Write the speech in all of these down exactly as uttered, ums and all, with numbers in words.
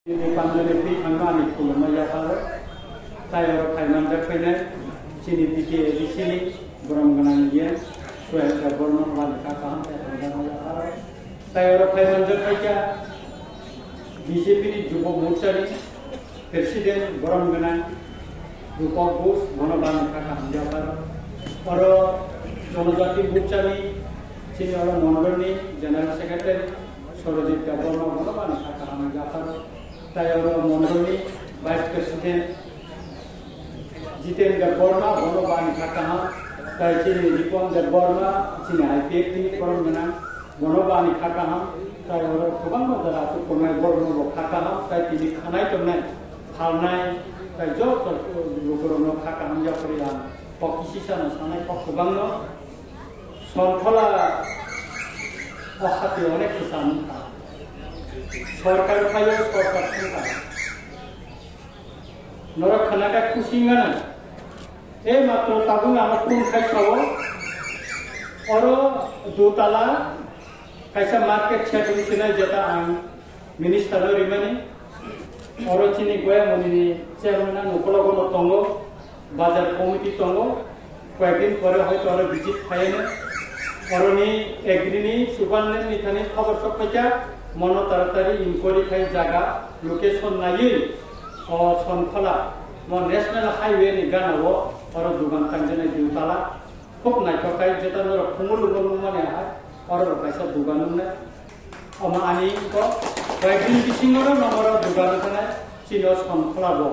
Chini panjoni twi thangma ani khulumma yapharo. Tai oro phaimanjak phainai chini B K A D C ni borom gwnang yen Suhel Debbarma wani kha kaham tai hamjakma yapharo. Tai oro phaimanjak phaikha B J P ni Jubo Morcha ni President borom gwnang Rupak Bush, bono bani kha kaham yapharo. Oro Jonojati Morcha ni chini oro mondol ni General Secretary Sorojit Debbarma, bono bani kha kaham yapharo. Tai oro mondol ni Vice President Jiten Debbarma, bono bani kha kaham. Tai chini Ripon Debbarma, chini I P F T ni borom gwnang, bono bani kha kaham. Tai oro kwbangma jora aswk tongnai, borokno bo kha kaham. Tai tini khanai tongnai, phalnai, tai joto lukurokno kha kaham yaphari ang kok kisisa no sanai, kok kwbangno. Sonkhola o hati onek kwcham wngkha. Sorkar phaio, sorkar thangkha. Norok khwnakhai khusi wngano. Ei matro tabuk ano phone khai sao. Oro dutala kaisa market shed wngsinai, jeta ang minister no rimani. Oro chini Goyamoni ni chairman ang ukologo no tongo, bazar committee tongo. Koyekdin pore hoito oro visit khaiyano. Oroni agri ni superintendent ni thani khobor sok phaikha, mono taratari inquiry khai jaga location naiwi o Sonkhola mo national highway ni gana o oro dugan tangjanai dutala. Khub naithok khai jeta norok Khumulwng o nukmani hai, oro bo kaisa dugan nuknai. Omo ani kok, koyekdin bisingo no nongoro dugan nuknai, chini o Sonkhola bo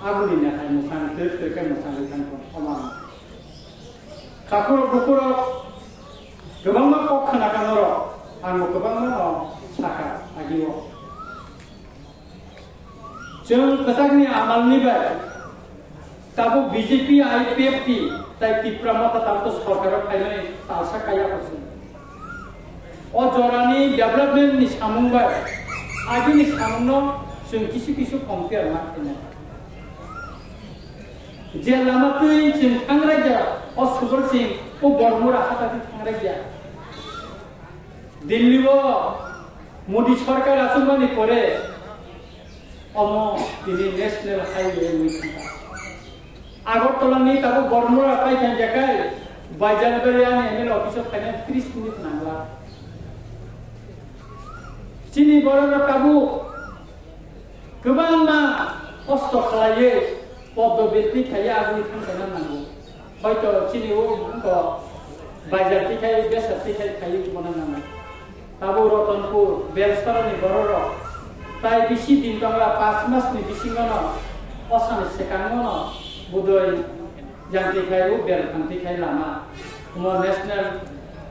aboni ni hai mwchang twk twk khe mwchangwi thangkho, omo ang. Takhurok bukhurok kwbangma kok khna kha norok, ang bo kwbangma no sakha agio. Chwng kwchakni amalni bai tabuk B J P, I P F T tai Tipra Motha tabuk sorkaro phaimani talsa kaya kosi. O jorani development ni samung bai agini samungno chwng kisu kisu compare ma khainai. Je lama twi chwng thangrai ja, o Subal Singh, o Bormura hatati thangrai ja. Delhi o Modi sorkar achukmani pore omo tini national highway wngwi thangkha. Agartala ni tabuk Bormura pai thangya khai Baijalbari ani M L A office o phaina tris minute nangla. Chini borok rok tabuk kwbangma kosto khlaiwi poddo birti khaiwi agwi thangkhaina nango. Hoito chini o wngkha bajar tikhai, besa tikhai khaiwi tongna nango. Tabuk Ratanpur, Belsarani bororok tai bisi din tongla, pas masni bisingono, o sani sekangono budoi yang tikhai o bel thang tikhai lama. Omo national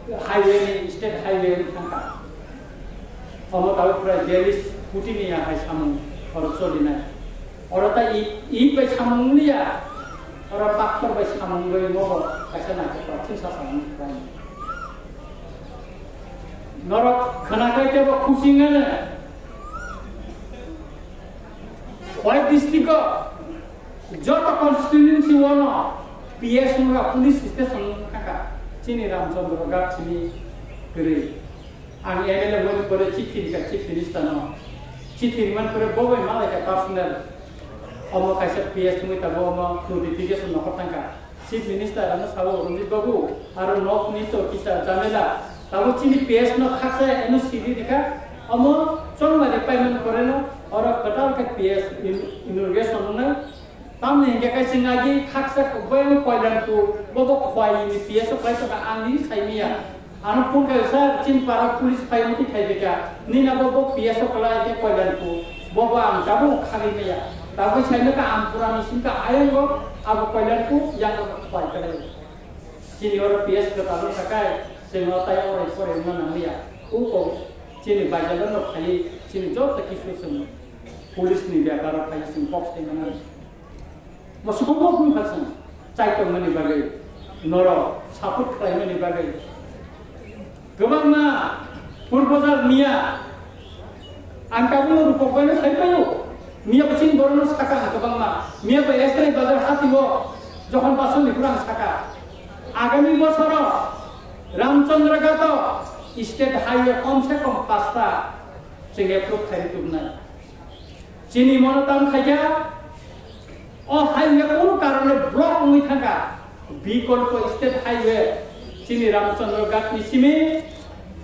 highway ni, state highway ni thangkha. Omo tabuk prai bialis koti ni ya hai samung oro cholinai. Oro ta i, i bai samung liya, oro patthor bai samung bai mobo kaisa naikhe tok chwngsa samung bai. Norok khwnakhai tebo khusi wngano. Hoi district o joto constituency o no P S wngkha, police station wngkha chini Ramchandra Ghat simi kwrwi. Ang M L A wngwi pore chithi rikha Chief Minister no. Chithi rimani pore bo bai malaikha personal. Omo kaisa P S wngwi tabuk omo notification nokhor thangkha. Chief Minister ano sao, Ranjit Babu, aro nok ni to kisa jamela. Tabuk chini P S no khaksa N O C rikha. Omo chongmari paimani pore no oro kwtal khe P S in-, inauguration wngnai. Tamni hinkhe kaisa nagi khaksa boyang koilan ku, bobo khwai ni P S o khlai tongkha, ang nini sai miya. Ano phone khe, "Sir, chini para police phai muti khai bika. Nini abo bo P S o khlai khe koilan ku. Bobo ang tabuk khagwi miya. Tabuk sai nokha ang pura ni singka ayang go, abo koilan ku yang khwai khlai." Chini oro P S kwtal no sakai, chwng o tai oro pore wngna nang liya. Uko chini bajar no phai, chini joto kisu chwng police ni bepar o phai chwng kok sai mano. Mo sobo phung kha chwng chai tongmani bagwi, norok support khlaimani bagwi. Kwbangma Purbojar miya ang tabukno rupok baino sai paio. Miya bo chini borokno saka ha kwbangma. Miya bo Esrai bazar hatio jokhon basoni phuru ang saka. Agami bosoro Ramchandra Ghato state highway kom se kom pasta chwng approve khai tubunai. Chini mono tam khaikha, o highway kunu karone block wngwi thangkha. Bikolpo state highway, chini Ramchandra Ghat ni simi,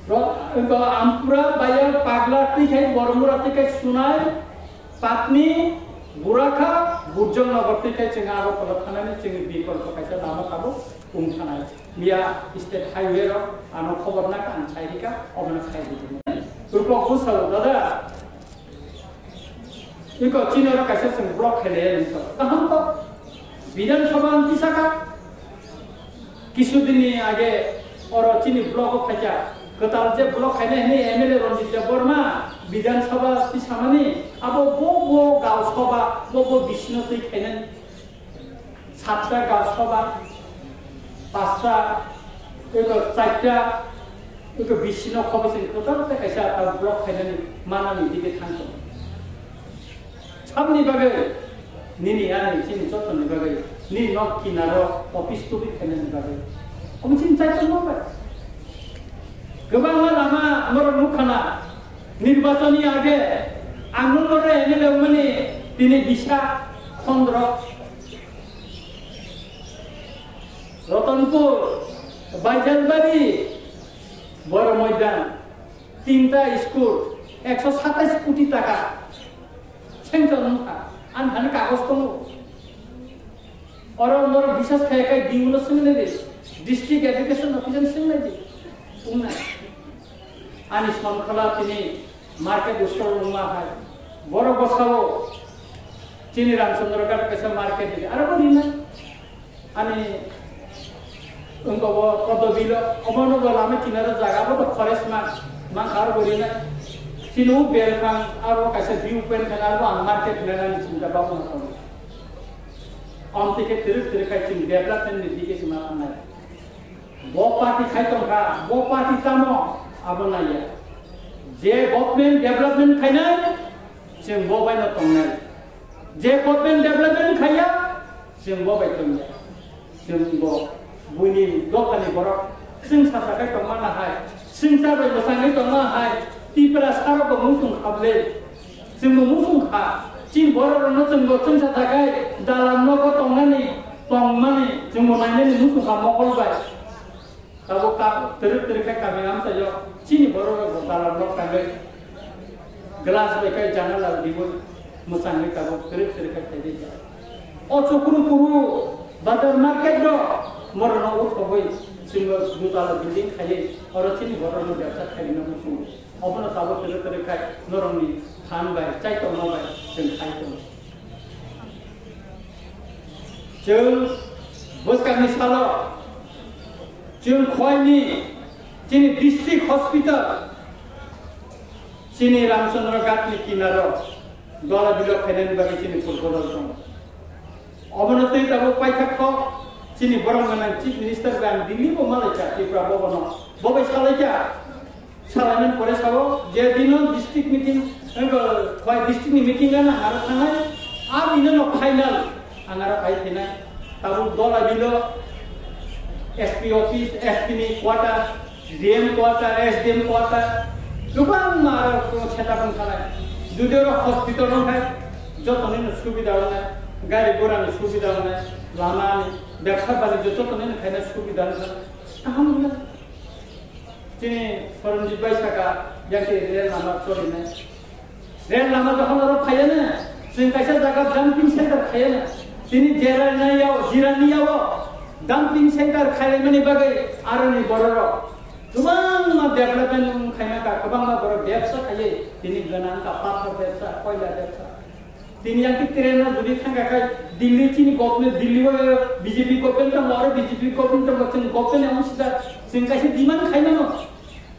ro-, eko Ampura, Baya, Pagla, twi khai Bormura, twi khai Sunai, Patni, Burakha, Burjong Nagar, twi khai chwng Agartala thanani chwng bikolpo kaisa lama tabuk wng thanai. Miya state highway rok ano khobor naka ang sai rika, obono khai rikha. Turko Gusau, dada, Iko chini oro kaisa chwng block khailaiya nini to. Kaham to. Bidhan Sabha ang tisaka. Kisudin ni age oro chini block o phaikha. Kwtal je block khainai hwnwi M L A Ranjit Debbarma Bidhan Sabha tisamani abo bo bo Gaon Sabha bo bo bisino twi khainani. Satta Gaon Sabha, pasta, eko chaita, eko bisino khobosini kotor tei kaisa ta block khainani manani dige thang tongo. Sabni bagwi, nini ani chini jottoni bagwi, nini nok kinaro office tubi khainani bagwi. Omo chini chaita nok bai. Kwbangma lama norok nukha na, nirbachoni age ang nokno M L A wngmani tini bisa khondro. Ratanpur, Baijalbari, Boro Moidan, tinta school, ekso satais koti taka. Sanction wngkha, ani thani kagoj tongo. Oro norok bisas khai khai D O no swngwi nai di, District Education Officer swngwi nai di. Wngna. Ani Sonkhola tini market usor wngma hai. Borok bwsao chini Ramchandra Ghat kaisa market di. Aro bo rinai. Ani wngkha bo Kodobilo, obono bo lama kinaro jaga, abo to forest man, man aro bo rinai. Chini o belkhang, aro kaisa view point khana, abo ang market rinani chinta bhabna tongo. Amtwi khe twrwk twrwk khai chini development ni dige se ma thangnai. Bo party khai tongkha, bo party tamo, abo naiya. Je government development khainai, chwng bo baino tongnai. Je government development khaiya, chwng bo bai tongya. Chwng bo buini dophani borok chwng sasakai tongmana hai, chwng chabai bwsangwi tongma hai, Tipra sarok bo muchung khablwi. Chwngbo muchung kha, chini borok rokno chwngbo chwngsa thakai dalam nogo tongnani, tongmani chwngbo nainani muchung kha mokol bai. Tabuk ka-, twrwk twrwk khe kami amsa yok, chini borok rokbo dalam nok tangwi glass bai kai janala dibo mwchangwi tabuk twrwk twrwk khe khaidi. O chukru kuru bazar market do morokno uthogwi chwngbo dutala building khaiwi oro chini borokno bebsa khairina muchungo. Obono tabuk twrwk twrwk khai norokni phan bai, chaitokma bai chwng khai tongo. Chwng bwskangni salo chwng Khwaini chini district hospital, chini Ramchandra Ghatni kinaro dola bilo khainani bagwi chini proposal tongo. Obono tei tabuk paithak kok chini borok gwnang Chief Minister bai ang Delhi bo malaikha, Tripura bobono bo bai salaikha. Salaimani pore sao je dino district meeting, eh, khwai district ni meeting gana aro thangnai, a dino no final ang aro phai phinai. Tabuk dola bilo S P office, S P ni quarter, D M quarter, S D M quarter, kwbangma aro setup wngkha nai. Jodi oro hospital wngkha, joto nini subida wngnai, gari gora ni subida wngnai, lama ni, bebsa banijyo joto nini khaina subida wngkha nai. Kaham wngkha. Chini Soronjit bai saka, yang si rel lama cholinai. Rel lama jokhon oro phaiya na, chwng kaisa jaga dumping center khaiya na. Tini Jirania o, Jirania o dumping center khailaimani bagwi aroni bororok kwbangma development wng khaima ka, kwbangma borok bebsa khaiwi tini gwnang ka, pathor bebsa, koila bebsa. Tini yang ki train na jodi thangka khai Delhi chini government, Delhi o B J P government tongo, aro B J P government tongo, chwng government ang sida chwng kaisa demand khaimano.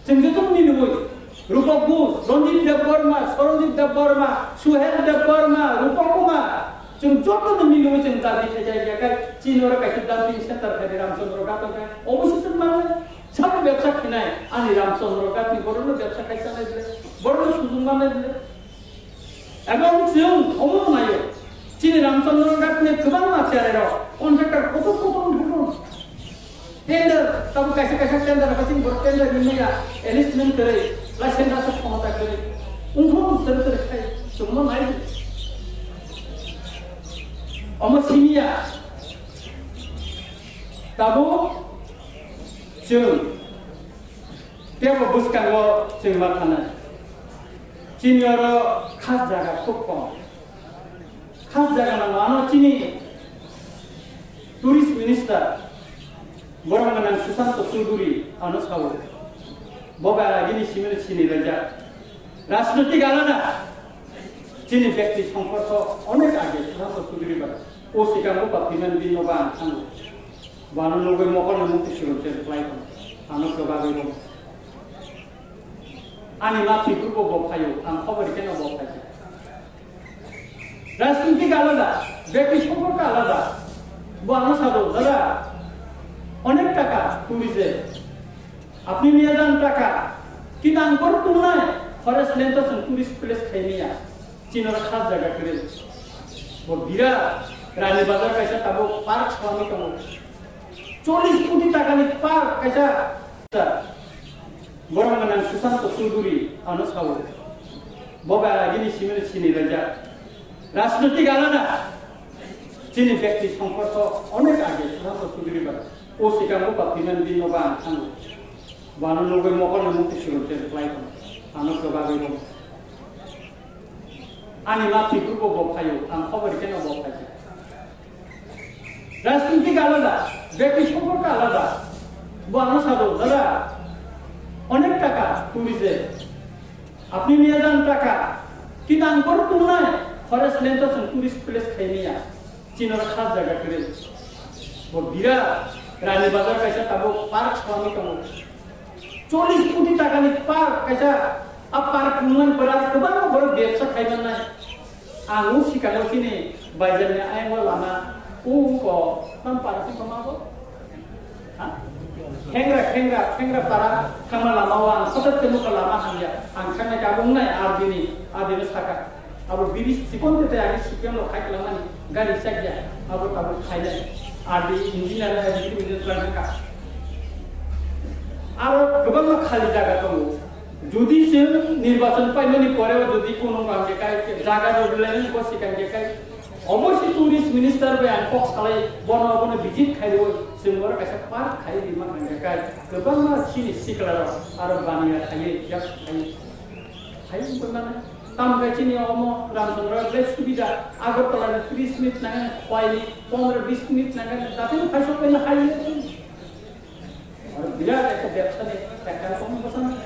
Chwng joto ni lubui Rupak Ghosh, Ranjit Debbarma, Soronjit Debbarma, Suhel Debbarma, Rupak Kumar, chwng joto ni lubui chwng dabi khaijak ya khai chini oro kaisa dumping center khai Ramchandra Ghat khai obo se chwng manle sabo bebsa khinai ani Ramchandra Ghat ni borok no bebsa khai sanai bile borok no sujung manai bile. Ebong chwng omo naio, chini Ramchandra Ghat ni kwbangma cherai rok contractor kotor kotor wngkha. Tender, tabuk kaisa kaisa tender rok chini borok tender ni maya, enlistment kwrwi, license aswk khomota kwrwi. Wngkha tere tere khai, chwngno nai. Omo simiya tabuk chwng tebo bwskango chwng ma thanai. Chini oro khas jaga khub kom. Khas jaga nang ano chini tourist minister borok nang Sushanta Chowdhury ano sao. Bo ba agini simino chini raja. Rajnitik alada. Chini bekti somporko onek age Sushanta Chowdhury ba. O sikang bo ba piman bin no ba ang thango. Bano nugui mokol no mukti surum se reply kono. Ano kebagwi bo. Ani ma thwi bo bo phaio, ang khobor keno bo phaikha. Rajnitik alada, bekti somporko alada. Bo ano sado, dada, onek taka turi je. Apni niya jan taka, kinang kor tunai, forest land to sung tourist place khaimiya. Chinora khas jaga kere. Bo bira, Rani Bazar kaisa tabo park swami tongo. Chollis koti takani park kaisa. Borok nang Sushanta Chowdhury ano sao. Bo ba agini simino chini raja. Rajnitik alada. Chini bekti somporko onek age Sushanta Chowdhury ba. O sikang bo ba piman bin no ba ang thango. Bano nugui mokol no mukti surum se reply kono. Ano kebagwi bo. Ani ma thwi bo bo phaio, ang khobor keno bo phaikha. Rajnitik alada, bekti somporko alada. Bo ano sado, dada, onek taka turi je. Apni niya jan taka, kinang kor tunai, forest land to sung tourist place khaimiya. Chinora khas jaga kere. Bo bira, Rani Bazar kaisa tabo park swami tongo. Chollis koti takani park kaisa, a park nungmani berai kwbangma borok bebsa khaimannai. Ang o sikano chini baijarni ayang o lama o wngkha tam para singkha ma bo? Ha? Khengra, khengra, khengra para thangma lama o ang hotot khe nukha lama hamya. Ang thangnai khe abo wngnai R D ni, R D no sakha. Abo biri chikon tete agi C P M rok khai kwlangmani gari chakya, abo tabuk khainai. R D engineer, executive engineer twlang thangkha. Aro kwbangma khali jaga tongo. Jodi chwng nirbachon paimani poreo jodi kono bangkhe kai jaga rwlaimani bo sikang khe kai, obosi tourist minister bai ang kok salai bono bono visit khairwi chwng oro kaisa park khai rima hangkhe kai kwbangma chini siklarok aro baniya khaiwi yak khai. Hai wngkha mane, tamo khe chini omo Ramchandra bai subida, Agartala ni tris minute nangani, Khowai ni pondro bis minute nangani, datino khaisok bai hai. Aro birat ekta bebsa ni ekta rokom bwsano.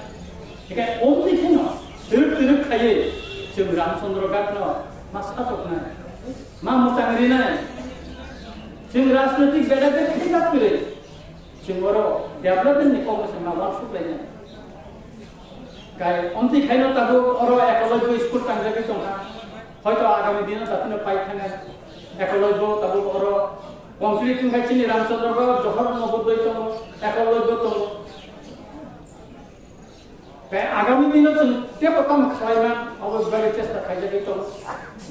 Ekai omni kheno twrwk twrwk khaiwi chwng Ramchandra Ghat no ma sajoknai, ma mwchang rinai, chwng rajnitik beda beda khe kwrwi. Chwng oro development ni kok se ma uansuk lainai. Kai omtwi khaino tabuk oro Ekologya school tangjagwi tongkha. Hoito agami dino datino pai thangna Ekologya tabuk oro complete wngkha chini Ramchandra Ghat, Johor Navodaya tongo, Ekologya tongo. Tei agami dino chwng teibo tamo khlaiman, abo bagwi chesta khaijagwi tongo.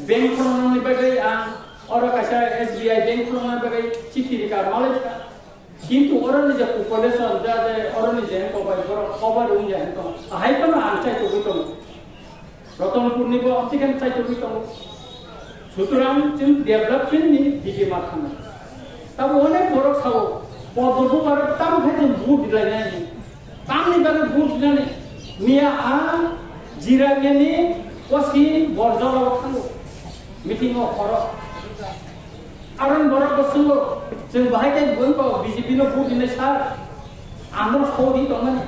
Bank khulumnani bagwi ang oro kaisa S B I bank khulumnani bagwi chithi rwkha, malai kha. Kintu oroni je population, ja je oroni je wngkha bai borok cover wngya wngkha. Ahai phano ang chaitugwi tongo. Ratanpurni bo amtwi khe chaitugwi tongo. Sutrang chwng development ni dige ma thangna. Tamo onek borok sao, poddo bubar tam khai chwng vote dilainai. Tamni bagwi vote dinani. Miya ang Jirania ni kosi Borjora o thango. Meeting o horo. Aron borok bo swngo, chwng bahai khe bwrwi kok B J P no vote dinai sir, ano sodi tongmani.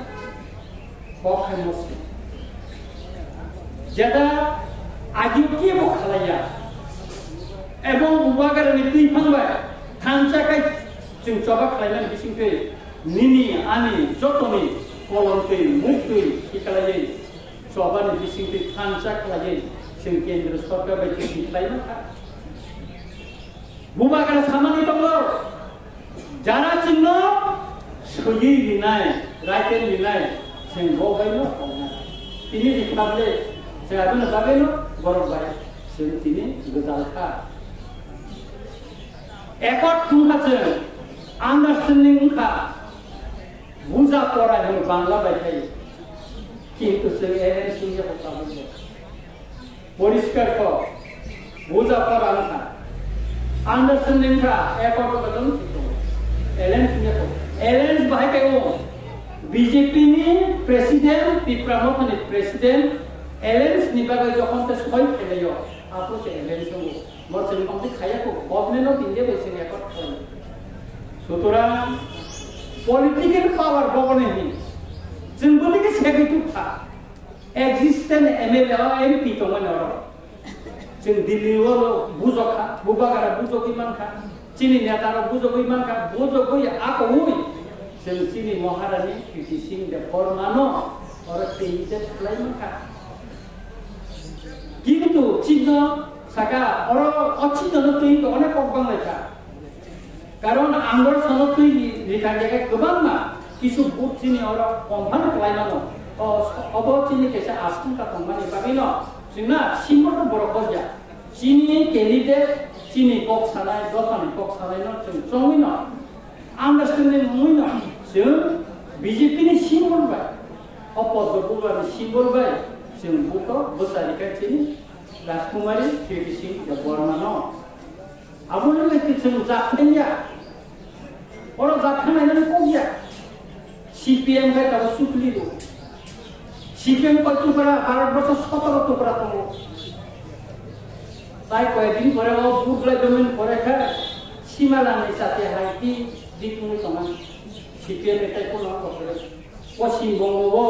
Kok hai mosli. Jeta agio kebo khalaiya. Ebong Bubagra ni twi phang bai thansa khai chwng choba khlaimani bisingtwi nini ani jotoni kolom twi muk twi khiklaiwi chobani bisingtwi thansa khlaiwi chwng kendro sorkar bai twi khlaima kha. Bubagra samani tongo, jara chwngno swiwi rinai, raikhe rinai, chwng bo baino tongnai. Tini ri kha ble, chwng abono bagwino borok bai chwng tini gwdal kha. Accord thung kha chwng, understanding wng kha, buja pora hino Bangla bai khai, kintu chwng A N C ni hoka bujo. Poriskar kok, buja pora wngkha. Understanding kha, accord kha tong. Alliance ni ko. Alliance bahai kai o. B J P ni president, Tipra Motha ni president, alliance ni bagwi jokhon te soi khelaio. Apo se alliance o. Mo chini kom te khaya ko. Government of India bai chini accord khoi. Sutorang political power bogone hi. Chwng bwtwi khe segwi tuk kha. Existent M L A o M P tongmani oro. Chwng Delhi o bujok kha, Bubagara bujogwi man kha, chini neta rok bujogwi man kha, bujogwi akowi chwng chini Maharani Kriti Singh Debbarma no oro tei tei khlai man kha. Kintu chino saka oro o chino no twi onek kok bang lai kha. Karon ang oro sono twi rikha khe kwbangma kisu booth chini oro komphano kwlai mano. O, obo chini kaisa askung ka tongmani bagwi no chwngna symbol to borok hojya. Chini candidate chini kok sanai, dophani kok sanai no chwng chongwi no understanding wngwi no chwng B J P ni symbol bai, o Poddo Bubar ni symbol bai chwng booth o bwsa rikha chini Rajkumari Kriti Singh Debbarma no. Abo no le khe chwng jat thangya. Oro jat thangnai nang kok ya. C P M khai tabo sukli do. C P M koi tukra, Bharat borso sotoro tukra tongo. Tai koi din pore o booth lai domin pore kha, Simala ni sate hai di, di tungwi tongo. C P M ni tai kono ko pore. Poschim Bongo o